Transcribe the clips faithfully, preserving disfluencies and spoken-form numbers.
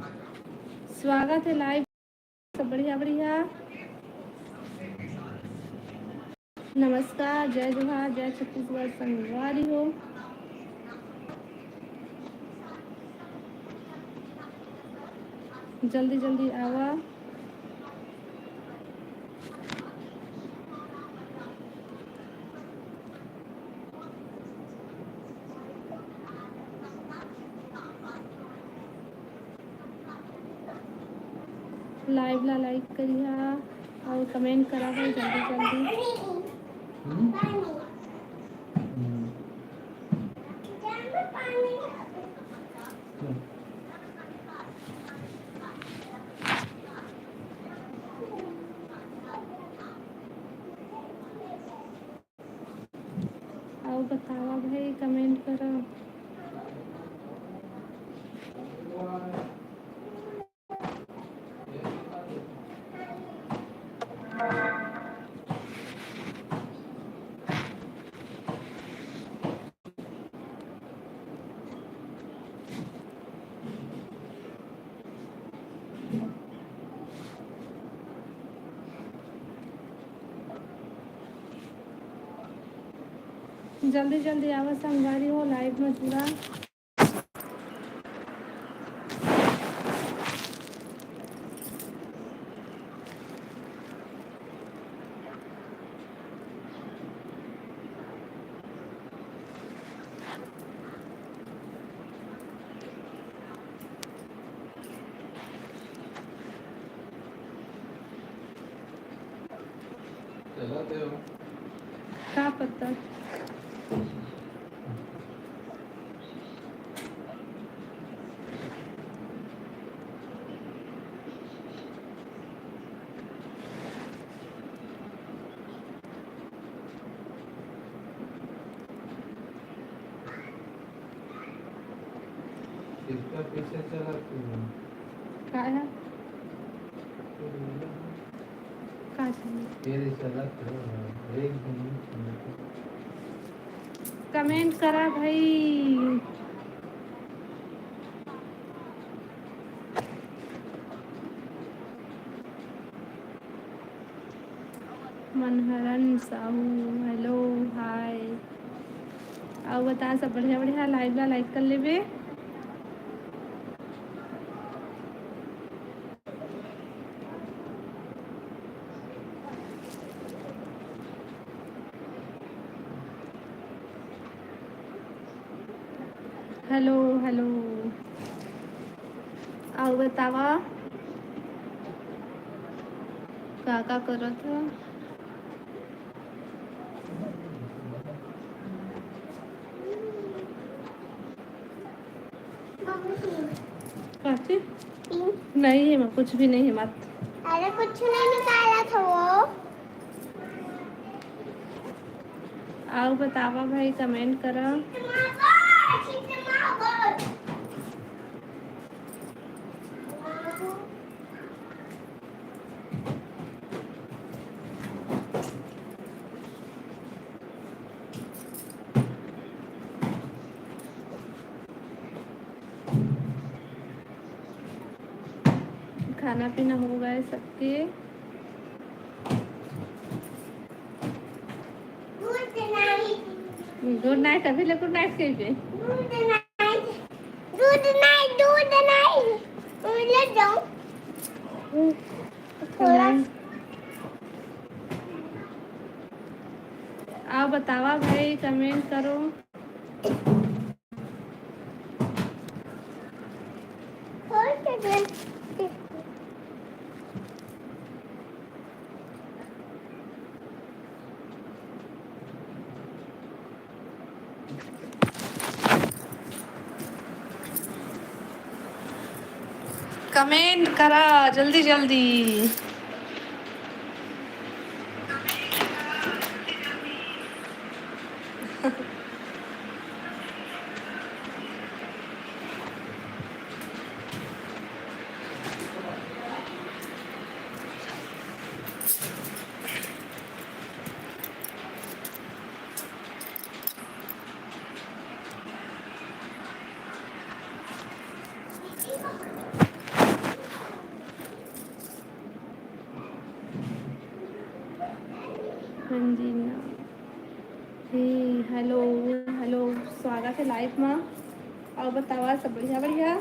स्वागत है live, सब बढ़िया बढ़िया। नमस्कार, जय जोहार, जय छत्तीसगढ़ संगवारी हो। जल्दी जल्दी आवा। Live ला like करिहा और comment करा भाई जल्दी जल्दी। हम्म? हम्म। अउ बतावा भाई, comment करा। जल्दी जल्दी आवा संगवारी हो, live में जुड़ा। का पता। कितना पीछे चला तू? का है? का चाहिए? तेरे चला तो, एक दिन comment करा भाई। Manharan Sahu, hello, hi। अउ बता, सब बढ़िया बढ़िया? Live ला like कर लेबे। Hello, hello। अउ बतावा, का का करत हो? काची? नहीं है, मैं कुछ भी नहीं है, मत। अरे, कुछ नहीं निकाला था वो। अउ बतावा भाई, comment करा। खाना पीना हो गए सबके। Good night। अभी ले good night कहिबे। Good night। Good night, good night। ले जाओ। थोड़ा। अउ बतावा भाई, comment करो। Comment करा जल्दी जल्दी। रंजीना। हे, hello, hello, स्वागत हे live मा। अउ बतावा, सब बढ़िया, बढ़िया?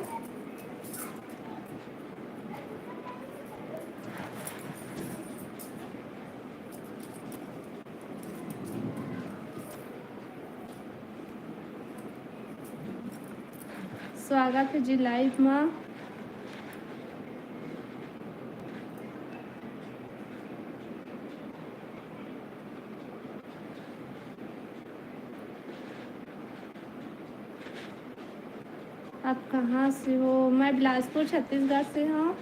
स्वागत हे जी live मा। आप कहाँ से हो? मैं बिलासपुर, छत्तीसगढ़ से हूँ।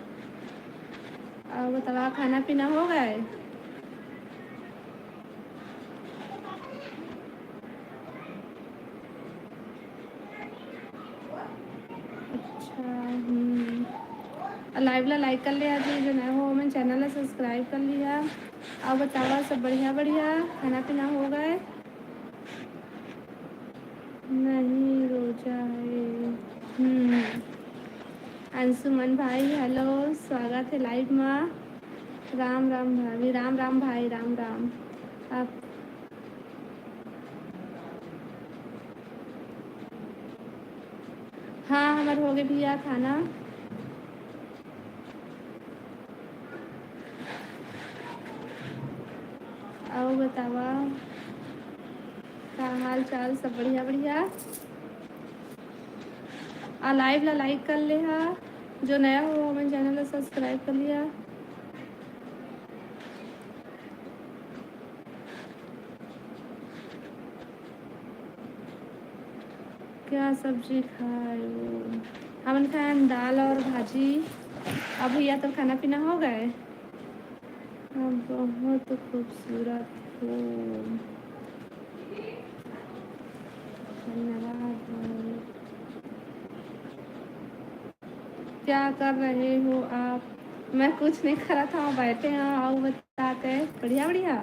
अउ बतावा, खाना पीना हो गए? अच्छा, हम्म। अउ live ला like कर लिहा जी, जो नया हो, हमन channel ला subscribe कर लिहा। अउ बतावा, सब बढ़िया, बढ़िया, खाना पीना हो गए? नहीं, रोजा है। हम्म। अंशुमन भाई, hello, स्वागत हे live मा। राम राम भाभी, राम राम भाई, राम राम। आप, हाँ, हमर हो गए भैया खाना। अउ बतावा, का हाल चाल? सब बढ़िया, बढ़िया। अउ live ला like कर लिहा, जो नया हो, हमन channel ला subscribe कर लिहा। क्या सब्जी खाए हो? हमन खाए हन दाल अउ भाजी। अउ भैया, तोर खाना पीना हो गए? आप बहुत खूबसूरत हो। धन्यवाद। क्या कर रहे हो आप? मैं कुछ नहीं करत हूँ, बैठे हूँ। अउ बताते, बढ़िया, बढ़िया।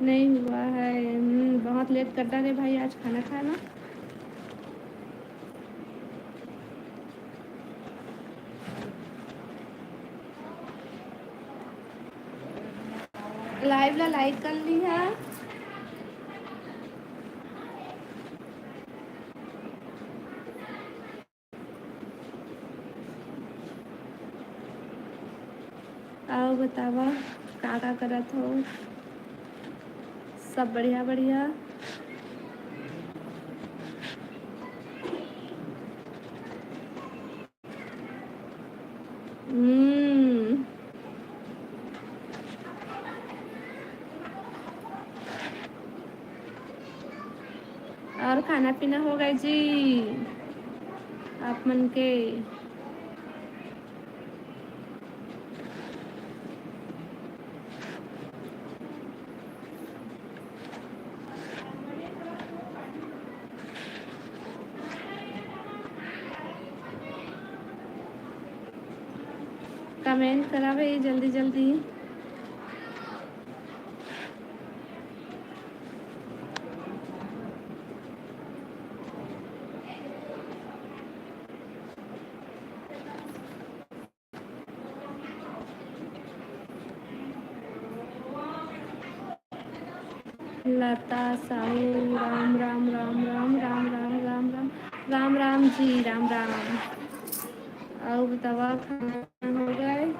नहीं हुआ है। हम्म, बहुत late कर डाले भाई आज खाना खाना। Live ला like कर लिहा। अउ बतावा, का का करत हो? सब बढ़िया, बढ़िया। हम्म। अउ खाना पीना हो गए जी आप मन के? Comment करा भाई जल्दी जल्दी। लता साहू, राम राम, राम राम, राम राम, राम राम, राम राम जी, राम राम। अउ बतावा, खाना हो गए?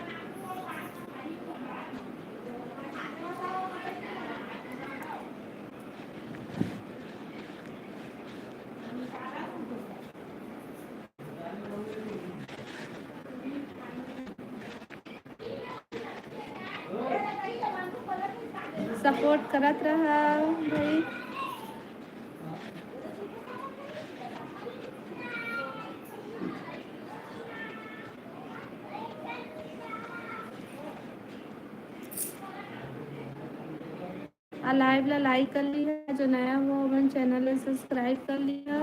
Support करत रहा भाई। आ live ला like कर लिहा, जो नया हो हमन channel ला subscribe कर लिहा।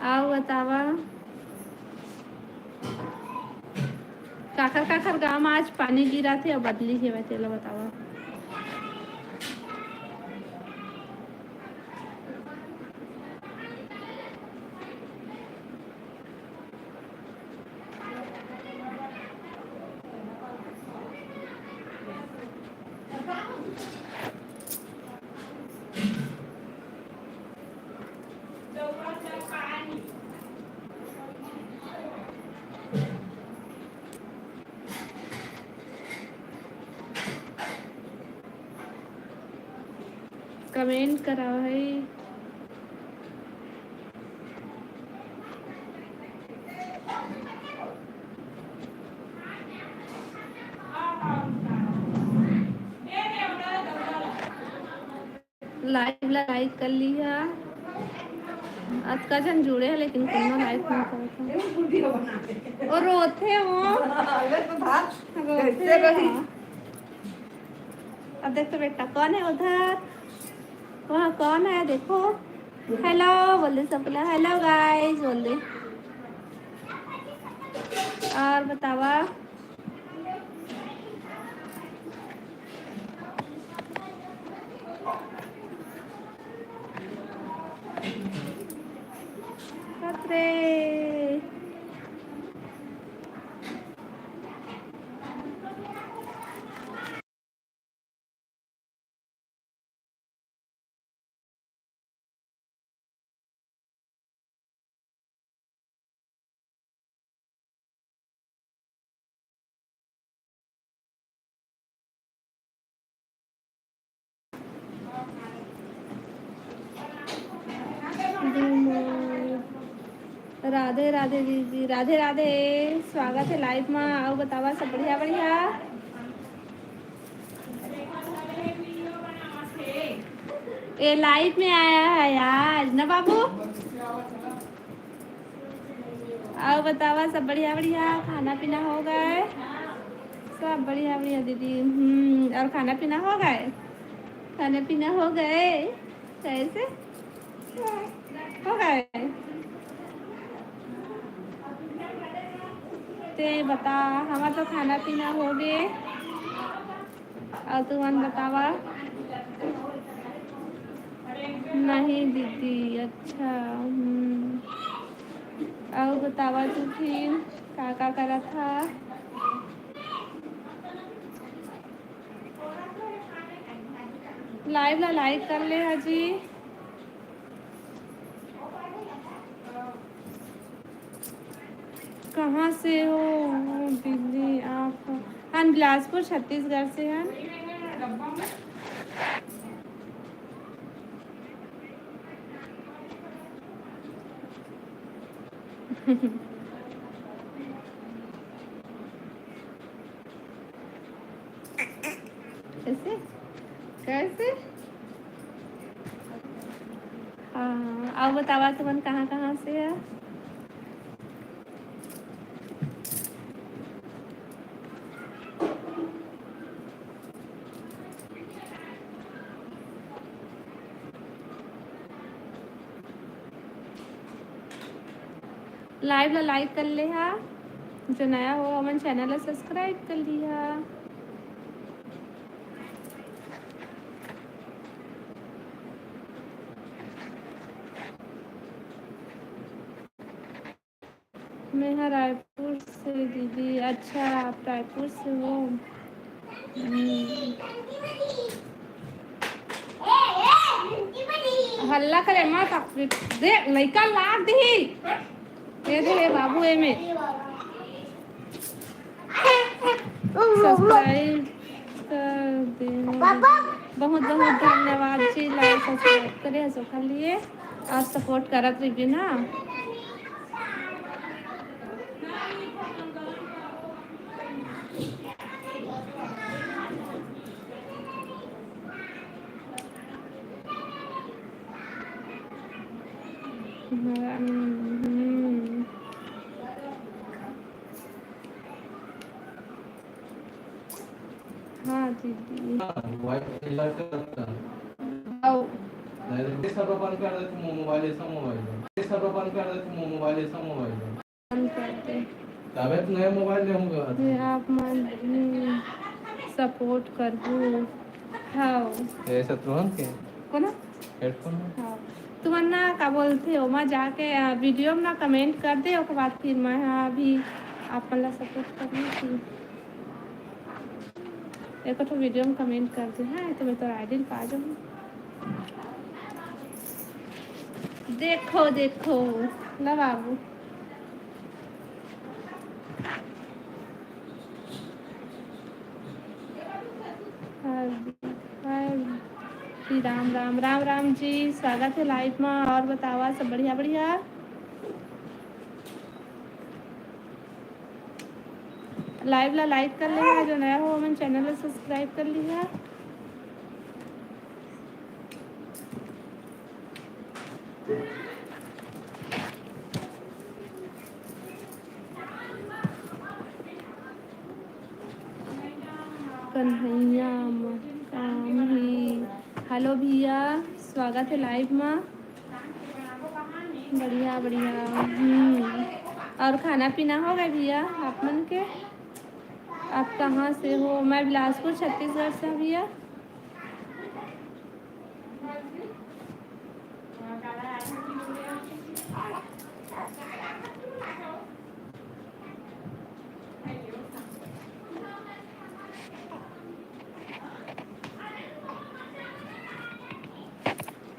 अउ बतावा। काखर काखर गांव में आज पानी गिरा थे और बदली हे, तेला बतावा। कमेंट कराओ है। लाइव ला लाइक कर लिहा। अतका झन जुड़े हे, लेकिन कोनो लाइक नहीं करत हे। वो रोथे वो। रोथे वो। अब देख तो बेटा, कौन है उधर? वहाँ कौन है? देखो। हेलो बोल दे सबको। हेलो गाइस बोल दे। और बतावा। बाप रे। राधे राधे दीदी, राधे राधे, स्वागत है लाइव मा। अउ बतावा सब बढ़िया बढ़िया। ये लाइव में आया है आज ना बाबू। अउ बतावा सब बढ़िया बढ़िया, खाना पीना हो गए? सब बढ़िया बढ़िया दीदी। हम्म, और खाना पीना हो गए? खाना पीना हो गए? कैसे हो गए? ते बता, हमार तो खाना पीना हो गए। अउ तुमन बतावा? नहीं दीदी, अच्छा। हम्म। अउ बतावा तू फिर का का करत हा? लाइव ला लाइक कर ले हा जी। कहाँ से हो दीदी आप? हम बिलासपुर, छत्तीसगढ़ से हैं। कैसे? कैसे? हाँ, अउ बतावा तुमन कहाँ कहाँ से है? लाइव ला लाइक कर ले हा, जो नया हो हमन चैनल ला सब्सक्राइब कर लिहा। मैं हा रायपुर से दीदी। अच्छा, आप रायपुर से हो। हम्म। हल्ला करे मत, आप दे, लइका लाग दी। ये दे, ये बाबू, ये में। सब्सक्राइब कर देना। बहुत बहुत धन्यवाद जी, लाइक सब्सक्राइब करे हसो खाली ये, और सपोर्ट करत रहिबे ना। हम्म। हाँ दीदी। हाँ, मोबाइल से लग सकता है। आओ। नहीं, ये सब बंद कर दे तुम, मोबाइल, ऐसा मोबाइल है। ये सब बंद कर दे तुम, मोबाइल, ऐसा मोबाइल है। बंद कर दे। तबे तो नया मोबाइल लेहूंगा। ये आप मन भी सपोर्ट करबू। हाँ। ये शत्रुघ्न के? कोन? हेडफोन में? हाँ। तुमन ना का बोलथे, ओमा जाके, आ, वीडियो में ना कमेंट कर दे, ओकर बाद फिर मैं, हाँ, अभी आप मन ला सपोर्ट करने की। एको ठो वीडियो में कमेंट कर दे, हाँ, तो मैं तोर आईडी पा जाऊँ। देखो, देखो, ला बाबू। हाय जी, राम राम, राम राम जी, स्वागत है लाइव में। और बतावा, सब बढ़िया बढ़िया? लाइव ला लाइक कर लिहा, जो नया हो ओमन चैनल ला सब्सक्राइब कर लिहा। कन्हैया म काम ही। हेलो भैया, स्वागत है लाइव मा। बढ़िया बढ़िया। हम्म, और खाना पीना हो गया भैया आप मन के? आप कहाँ से हो? मैं बिलासपुर छत्तीसगढ़ से हूँ भैया।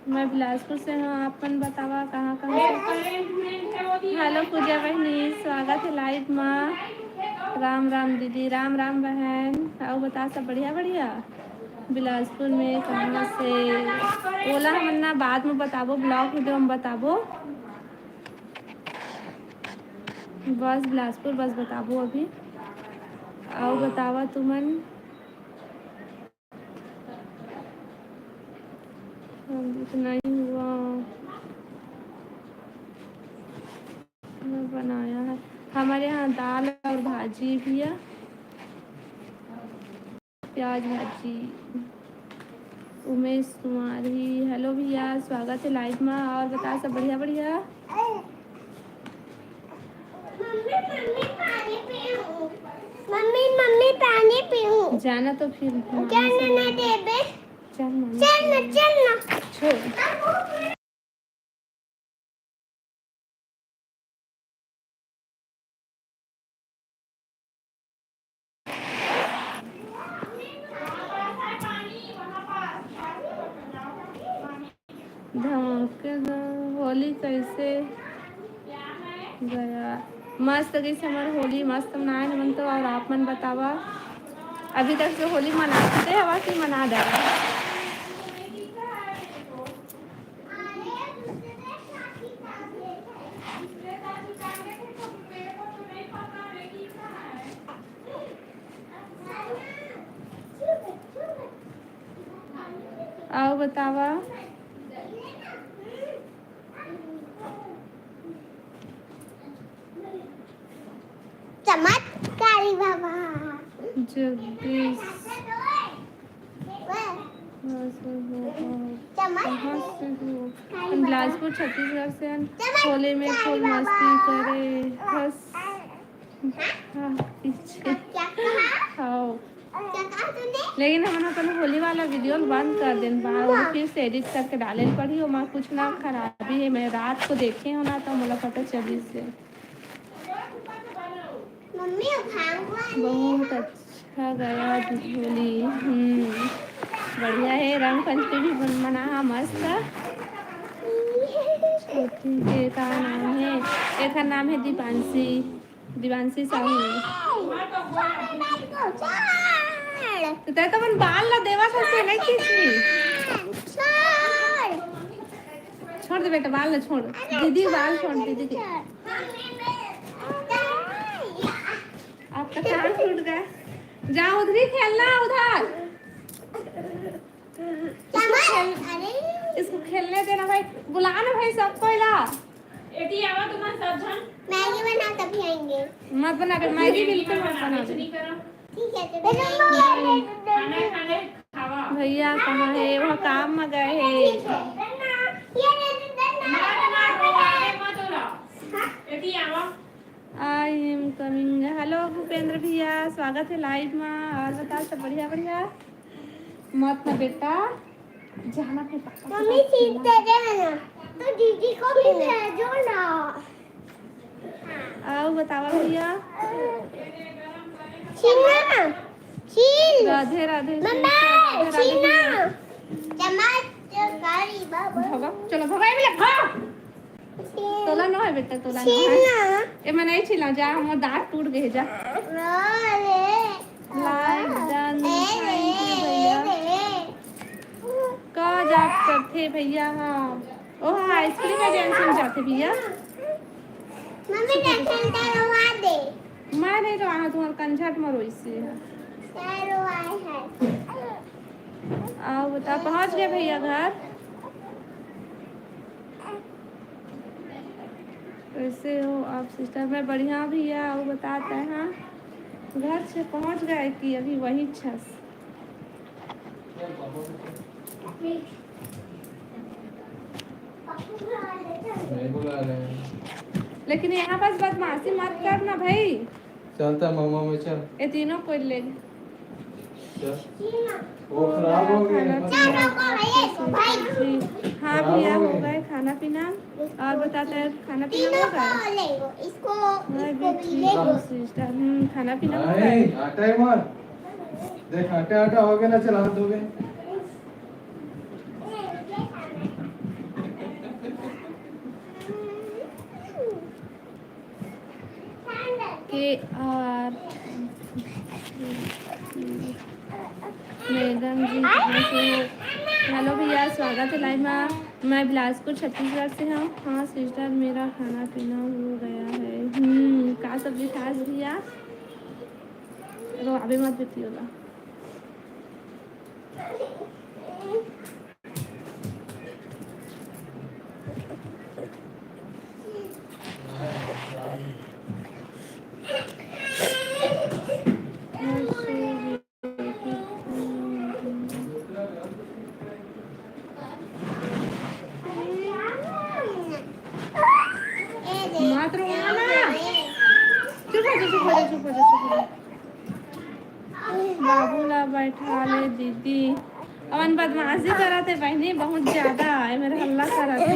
मैं बिलासपुर से हूँ, आप मन बतावा कहाँ कहाँ से? हेलो पूजा बहिनी, स्वागत है लाइव मा। राम राम दीदी, राम राम बहन। अउ बता, सब बढ़िया बढ़िया? बिलासपुर में कहाँ से? ओला हमन ना बाद में बताबो, ब्लॉग वीडियो में बताबो। बस बिलासपुर बस बताबो अभी। अउ बतावा तुमन। अब इतना ही हुआ। मैं बनाया है। हमारे यहाँ दाल और भाजी भी है, प्याज भाजी। उमेश कुमारी, हेलो भैया, स्वागत है लाइव में। और बता, सब बढ़िया बढ़िया? मम्मी, मम्मी, पानी पीऊँ। मम्मी, मम्मी, पानी पीऊँ। जाना तो फिर मामी जाना से ना बोल। देबे। चल मम्मी चल ना, से। चल ना। छोड़। धमाकेदार होली कैसे गया? मस्त गई हमर होली, मस्त मनाए हमन तो। और आप मन बतावा, अभी तक से होली मनाते हवा कि मना डरा? अउ बतावा। चमत्कारी बाबा। जगदीश। कहाँ से हो? हम बिलासपुर, छत्तीसगढ़ से हन। होली में फुल मस्ती करे। बस। हाँ, पीछे। हाँ। लेकिन हमन अपन होली वाला वीडियो ल बंद कर देन बा, वो फिर से एडिट करके डाले ल पड़ही। ओमा कुछ ना खराबी है, मैं रात को देखे हो ना, तो मोला पता चलिस हे। बहुत अच्छा गया होली। हम्म, बढ़िया है। रंग पंचमी भी बन-, मना हा मस्त। छोटी के का नाम है? एकर नाम है दीपांशी, दीपांशी साहू। तो तेरे तो अपन बाल ला देवा था, से नहीं खींचनी। छोड़ दे बेटा, बाल ला छोड़। दीदी बाल छोड़, दीदी के। आपका कान टूट गया। जा उधर ही खेलना, उधर। इसको खेल-, इसको खेलने देना भाई, बुला ना भाई सबको, इला। एती आवा तुमन सब झन। मैगी बना तभी आएंगे। मत बना बे, मैगी बिल्कुल मत बना बे। ठीक है, तो खाना खाने खावा। भैया कहाँ है? वो काम में गए हैं। ठीक है। ये दे दे, दे दे। मत ना रो, आगे मत होला। हाँ? एती आवा। I am coming। Hello Bhupendra भैया, स्वागत है live में। और बताओ, सब बढ़िया? बढ़िया मत ना बेटा, जाना अपने पापा के मम्मी, पास सीट खेलना। दे देना, तो दीदी को भी भेजो ना। आओ बतावा भैया। छीन ना, छीन। राधे राधे मम्मा, सिस्टर, राधे राधे छीन ना। भैया। चम्मच, चकारी बाबा। भगा, चलो भगा, ये ले, भाग। छीन। तोला ना है बेटा, तोला ना छीन है। ना। ये मैं नहीं छिला जा, हमर दांत टूट गए जा। अरे। Live done, ए रे, thank you भैया। ए रे। का जाप करथे भैया? हाँ, ओह, ice cream agency में जाथे भैया। मम्मी, टेंशन करवा दे। मैं नहीं रहा, तुम्हारे कंझट में रोई से। करवाए है। आओ बता, पहुंच गए भैया घर? कैसे हो आप सिस्टर? मैं बढ़िया भैया, आओ बताते हैं। घर से पहुंच गए कि अभी वही छस। नहीं बुला रहे हैं। लेकिन यहाँ पास बदमाशी मत करना भाई। चलता मामा में चल। ये तीनों को ले। चल। वो खराब हो गया। खाना पीना। हाँ खराब भैया, हो हो गए। गए खाना पीना। और बताते हैं, खाना पीना तीनों हो गया? को ले लो, इसको, मैं इसको भी भी ठीक ले लो। हूँ सिस्टर। हम्म, खाना पीना हो गया? नहीं, आटा है मार। देख, आटा, आटा हो गया ना, चला दो गए। के आर। मैडम जी, कहाँ से हो? हेलो भैया, स्वागत है लाइव में। मैं बिलासपुर, छत्तीसगढ़ से हूँ। हाँ सिस्टर, मेरा खाना पीना हो गया है। हम्म, का सब्जी खास भैया? रो, अभी मत बेटी होला। मत रोना ना। चुप हो जा, चुप हो जा, चुप हो जा, चुप हो जा। बाबू ला बैठा ले दीदी। अवन बदमाशी करत हे बहिनी, बहुत ज्यादा। ए मेर हल्ला करत हे।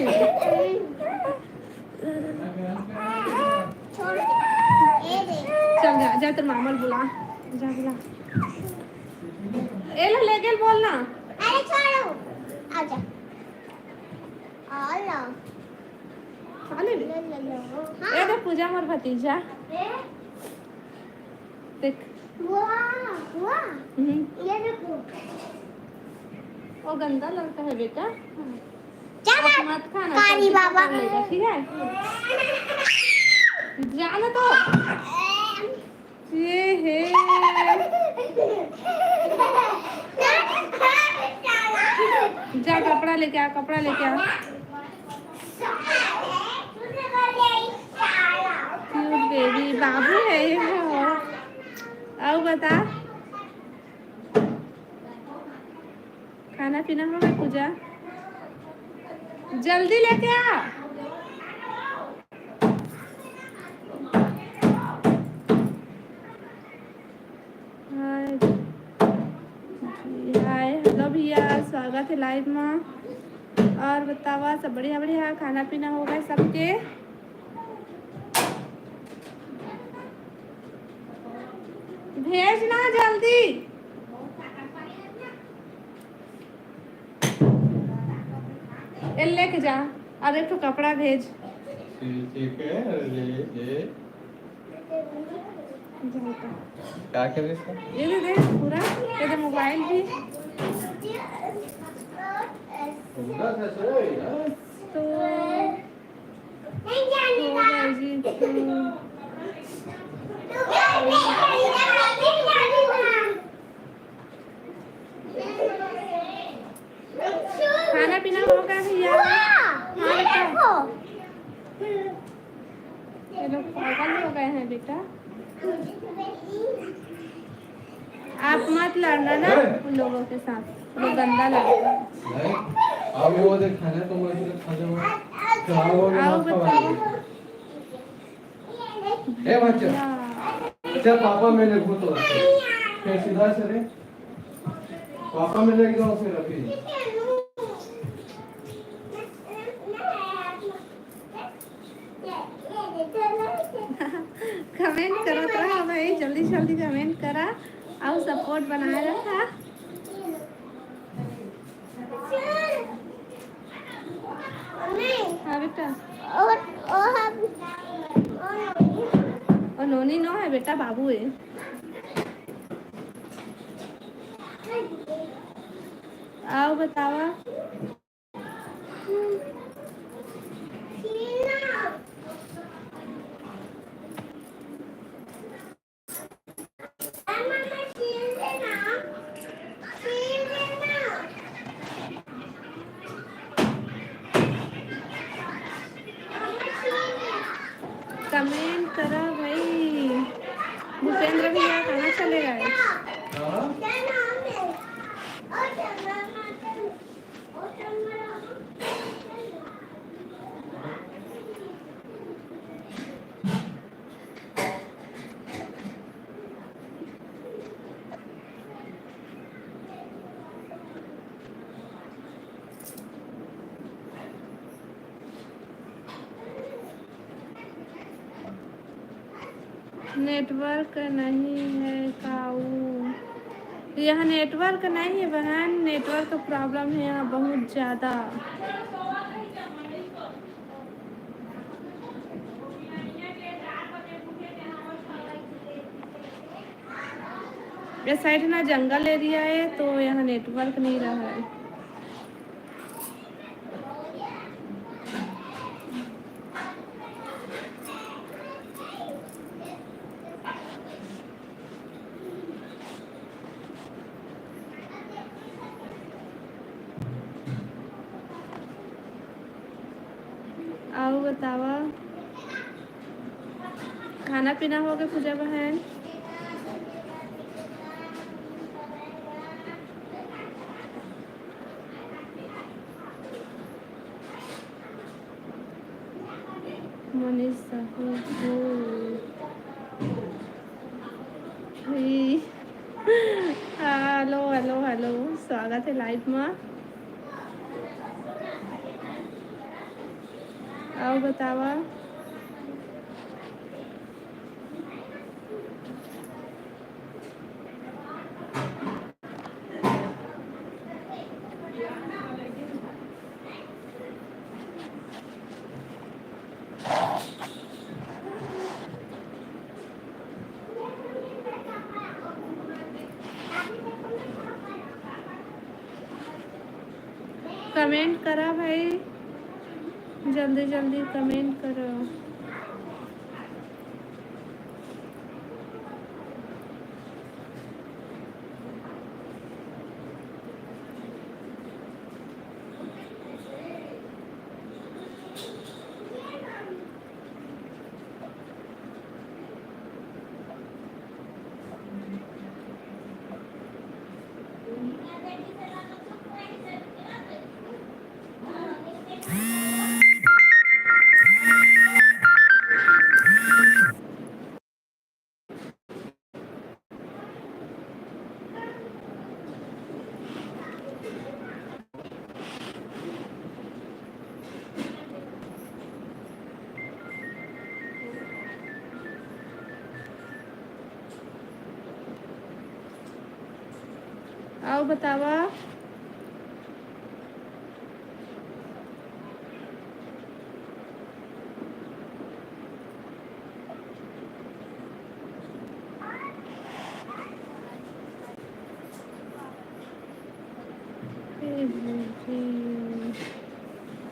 चल जा, जा तोर मामा ल बुला। जा बुला। ए ला लेके बोल ना। अरे छोड़ो। आजा। आ ला। खा ले। ले, ले, ले। हाँ। ए देख पूजा मोर भतीजा। ए? देख। वाह, वाह। हम्म। ये देखो। वो गंदा लड़का है बेटा। जा आप ना, मत खाना, कारी सब्जी बाबा। खा लेगा, ठीक है? जाना तो। ये है। जा कपड़ा लेके आ, कपड़ा लेके आ। Cute baby, बाबू है ये। हाँ। आओ बता, खाना पीना हो गया पूजा? जल्दी लेके आ। हाय। जी, हाय, हेलो भैया, स्वागत है लाइव में। और बतावा, सब बढ़िया, बढ़िया, खाना पीना हो गए सबके? भेज ना जल्दी। ए लेके जा, और एक ठो कपड़ा भेज। ठीक, ठीक है, ले, ले। का करे इसका? ये दे दे पूरा, ये दे मोबाइल भी। पूरा था सर। तो हो गया जी, तो खाना पीना हो गया भैया? वाह, ये देखो। ये लोग पागल हो गए हैं बेटा। आप मत लड़ना ना उन लोगों के साथ, वो लोग गंदा लगता है। नहीं, अब वो देख खाना तो मैं इधर खा जाऊंगा। खराब हो गया आओ आपका बताओ। वाला। ए बच्चा, चल पापा मैं लेके तो फिर सीधा चले, पापा मैं लेके जाऊँ फिर अभी। कमेंट करत रहा भाई, जल्दी जल्दी कमेंट करा, अउ सपोर्ट बनाए रखा। हाँ बेटा। अउ नोनी नो हे बेटा, बाबू हे। अउ बतावा। कमेंट करा भाई। भूपेंद्र भैया कहाँ चले गए? नेटवर्क नहीं है काऊ? यहाँ नेटवर्क नहीं है बहन, नेटवर्क प्रॉब्लम है यहाँ बहुत ज़्यादा। ये साइड ना जंगल एरिया है, तो यहाँ नेटवर्क नहीं रहा है। अउ बतावा, खाना पीना हो गए पूजा बहन? मनीष साहू हो। ई, हेलो, हेलो, हेलो, स्वागत है लाइव में। अउ बतावा। कमेंट करा भाई, जल्दी जल्दी कमेंट करा। अउ बतावा।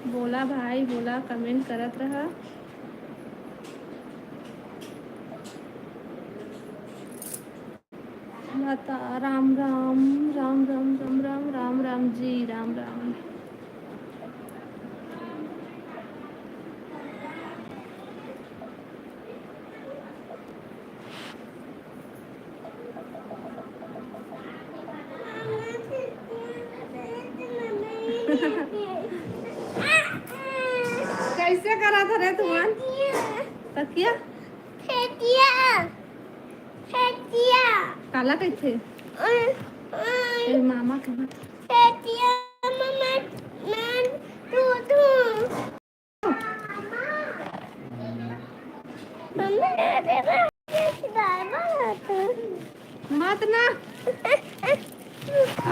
बोला भाई, बोला, कमेंट करत रहा। माता, राम राम, राम राम, राम राम, राम राम जी, राम राम। कैसे करा था रे तुमन? तकिया? छेटिया, छेटिया। काला कहिथे? उम, उम। ए, मामा कहा। छेटिया, मामा, मैं दूधू। मम्मी, अरे, बाय बाय। मत ना।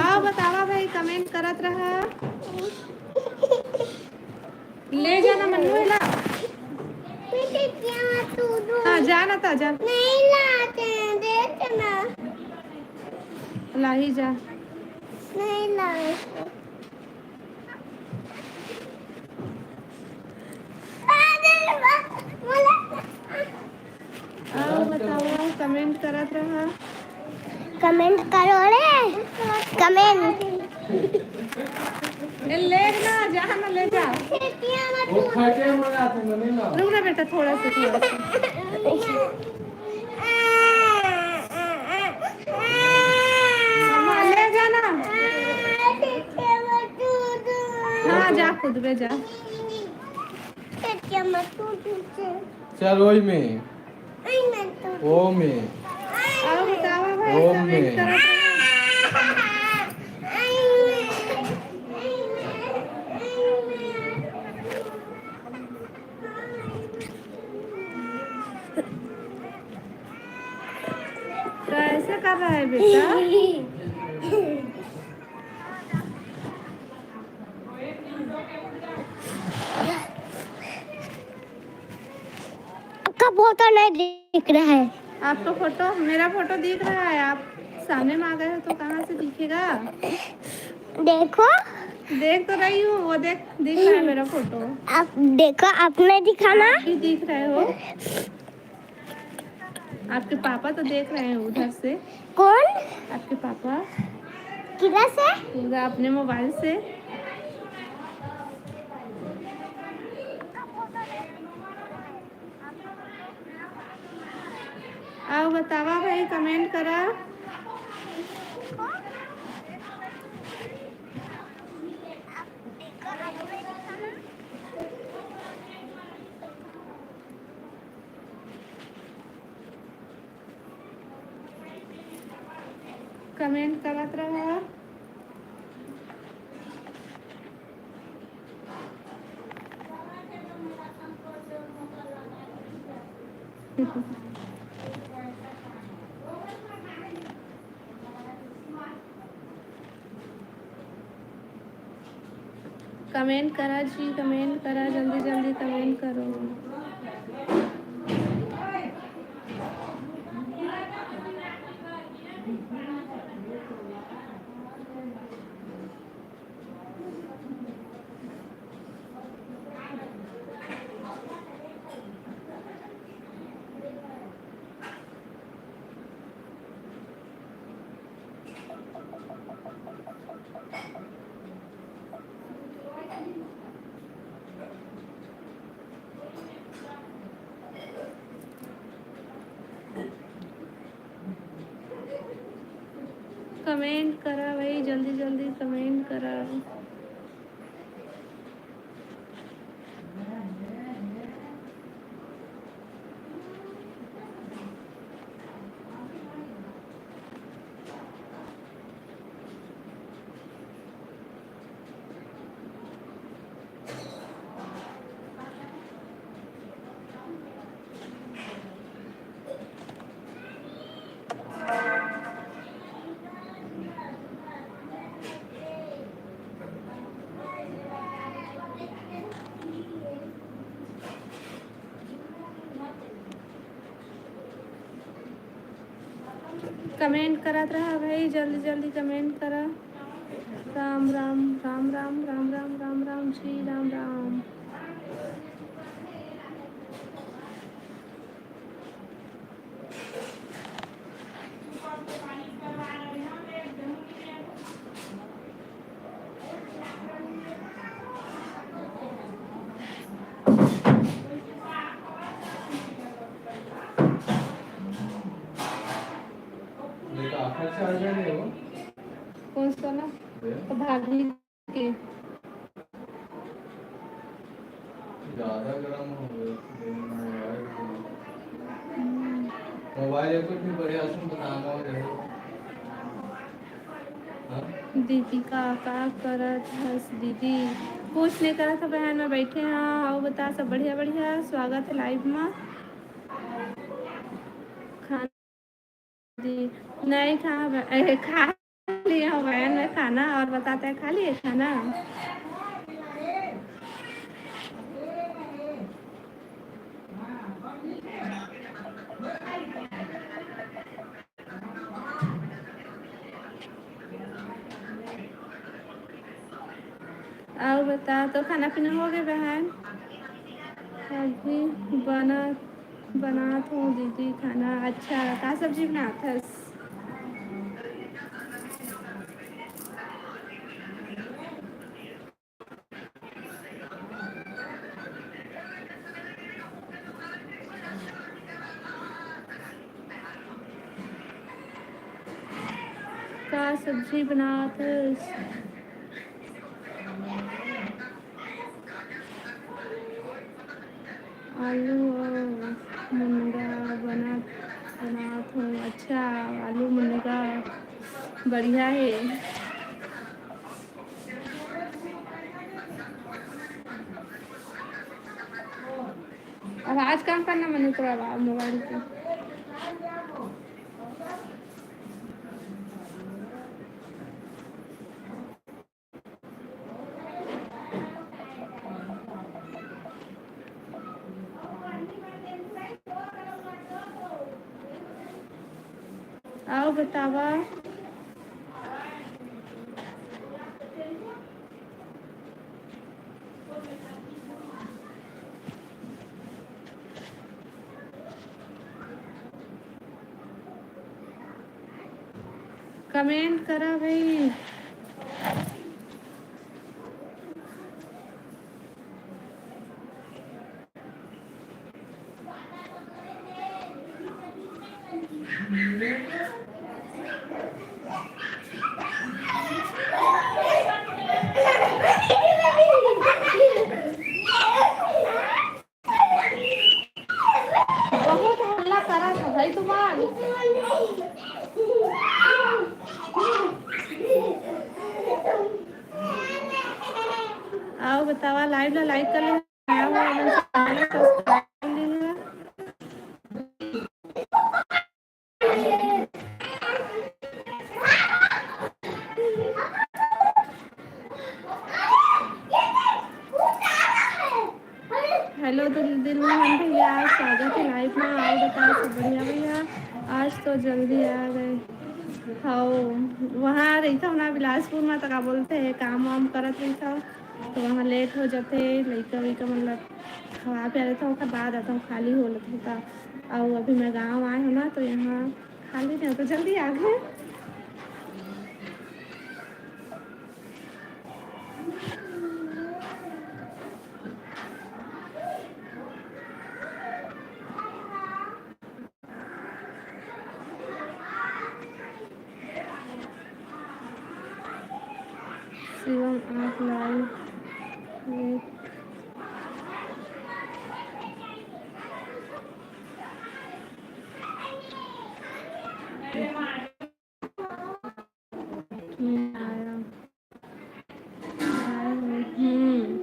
आओ, बतावा भाई, comment करत रहा। ले जाना मन्नू, एला। मैं छेटिया, मैं दूधू। हाँ, जा ना, ता जा। नहीं लाते हैं, देख ना। लाही जा। नहीं लाए। अरे, बोला। अउ बताओ, comment करत रहा। Comment करो रे, comment। ए, ले ना, जा ना, ले जा। वो खा के मना थे, मने ना। रुक ना बेटा, थोड़ा सा, थोड़ा सा। हाँ, ले जा ना। हाँ, जा खुद में जा। चल, ओई में। ओई में तो। ओ में। अउ बतावा भाई, ओम comment में। करत रहा। कैसे कर रहा है बेटा? आपका फोटो नहीं दिख रहा है। आपका फोटो, मेरा फोटो दिख रहा है, आप सामने में आ गए हो तो कहाँ से दिखेगा? देखो। देख तो रही हूँ, वो देख, दिख रहा है मेरा फोटो। आप देखो, आप नहीं दिखाना। आप भी दिख रहे हो। आपके पापा तो देख रहे हैं उधर से। कौन? आपके पापा। किधर से? उधर अपने मोबाइल से। अउ बतावा भाई, comment करा। Comment करत रहा। Comment करा जी, comment करा, जल्दी जल्दी comment करो। Comment करा भाई, जल्दी जल्दी comment करा। Comment करत रहा भाई, जल्दी जल्दी comment करा। राम राम, राम राम, राम राम, राम राम जी, राम राम। कौन सा ना? तो भाभी के। ज्यादा गर्म हो गया। मोबाइल कुछ भी बढ़िया से बनाना हो रहे हो। हाँ? दीपिका, का करत हस दीदी? कुछ नहीं करत ह बहन, मैं बैठे हाँ। अउ बता, सब बढ़िया? बढ़िया, स्वागत है लाइव में। खाना दी, नहीं खा, ए, खा लिया बहन मैं खाना। और बताते हैं, खा लिए खाना? अउ बता, तो खाना पीना हो गए बहन? अभी बना, बनात हूँ दीदी खाना। अच्छा, का सब्जी बनात हस? का सब्जी बनात हस? आलू अउ मुनगा बनात, बनात हूँ। अच्छा, आलू मुनगा बढ़िया है। आवाज कम करना मने, थोड़ा आवाज मोबाइल पे। अउ बतावा। कमेंट करा भाई। बहुत हल्ला करा था भाई तुम्हार। अउ बतावा, लाइव ला लाइक कर ले। हेलो दिल, दिल मोहन भैया, स्वागत है लाइव में। अउ बताओ, सब बढ़िया भैया? आज तो जल्दी आ गए। हाँ, वहाँ रहता हूँ ना बिलासपुर में, तो का बोलते हैं, काम वाम करत रहता हूँ, तो वहाँ लेट हो जाते, लइका वइका मतलब खवा पिया लेता हूँ, ओकर बाद आता हूँ, खाली हो लेता हूँ। तो अउ अभी मैं गाँव आए हूँ ना, तो यहाँ खाली नहीं होता, जल्दी आ गए। शिवम आप लाइव में। हम्म, आया। आया हूँ। हम्म।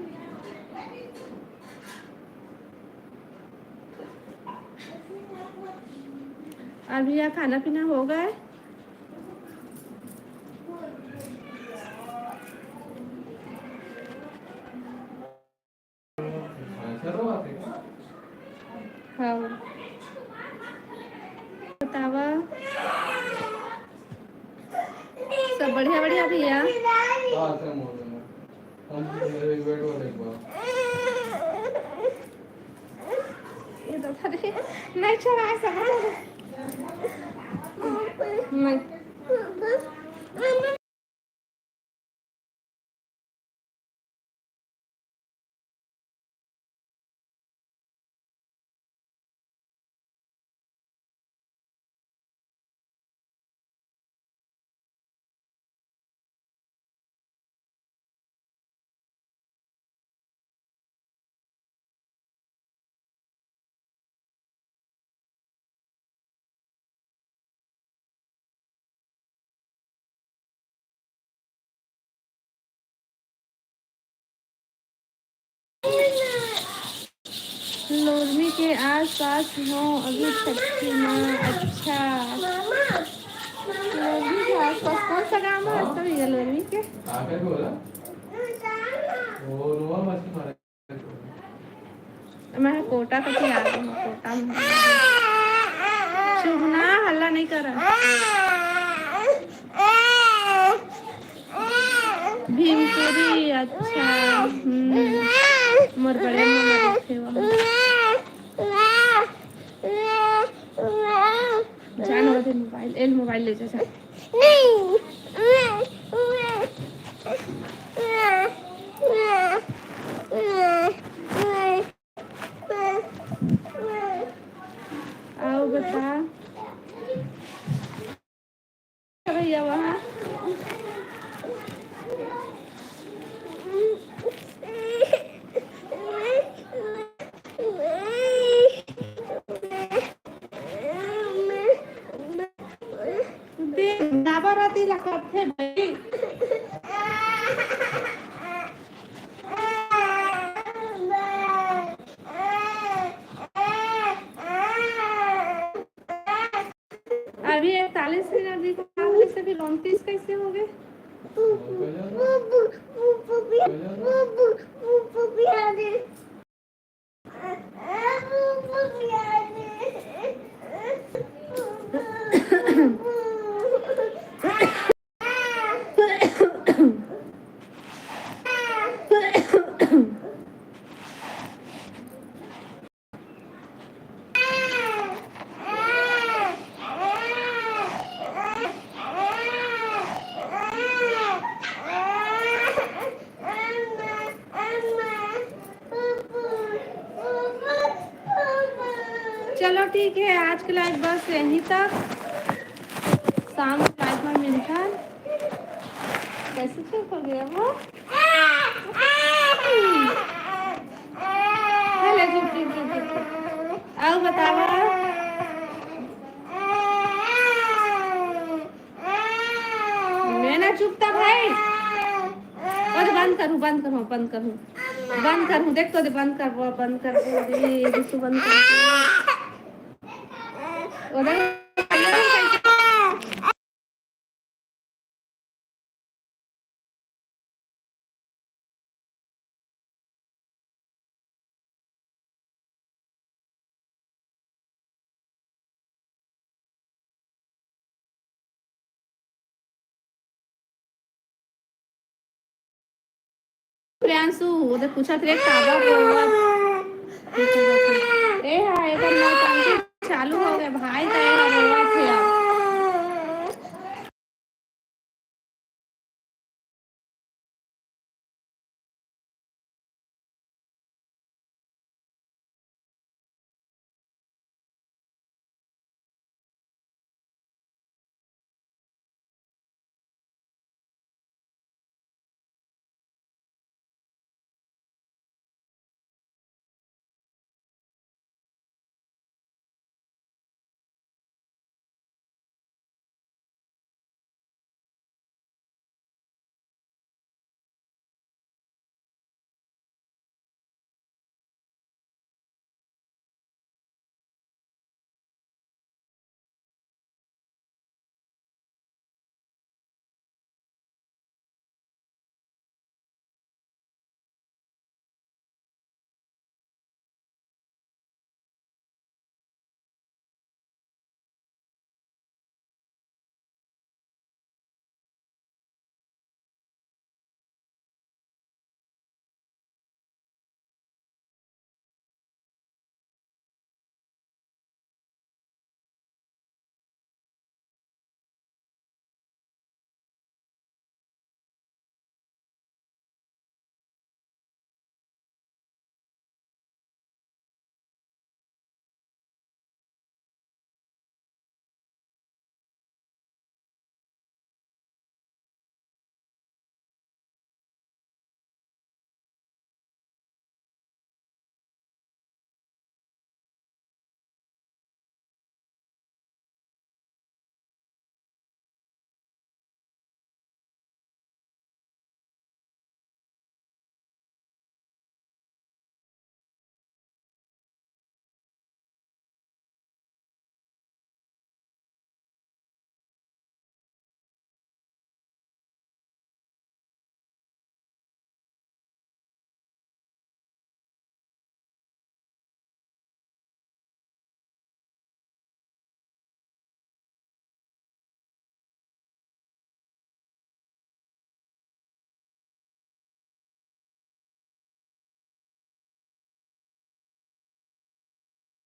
अभी यहाँ खाना पीना हो गए? हाँ। बतावा। सब बढ़िया, बढ़िया भैया। ये तो था रे। नहीं चला है सब। नहीं। लोरमी के आसपास हो अभी छट्ठी माँ। अच्छा, लोरमी के आसपास कौन सा गाँव है? हाँ। सब ये लोरमी के। मैं कोटा कति आ गई हूँ, कोटा में। चुप ना, हल्ला नहीं कर। भीमपुरी, अच्छा। हम्म। मोर बड़े मम्मा रखे वहाँ। जान वो दे मोबाइल, एल मोबाइल ले जा, जा। आओ बता। भैया वहाँ। देख, डाबर आती ला करथे भाई। अभी इकतालीस मिनट दिखा रहे, से भी उनतीस कैसे हो गए? चलो ठीक है, आज के लाइव बस यहीं तक। शाम के लाइव में मिलता है। कैसे चुप हो गया वो? हेलो, चुप, चुप, चुप, चुप, चुप। आओ, बताओ। मैं ना चुप था भाई। ओ, तो बंद करूँ, बंद करूँ, बंद करूँ, बंद करूँ। देख तो दे, बंद कर वो, बंद कर वो, दे, दे, तू बंद कर वो। ओ, देख। प्रियांशु, उधर पूछत रहे, काबर रोवत? ए हा, एकर नौटंकी चालू हो गए भाई, त ए हा रोवत हे।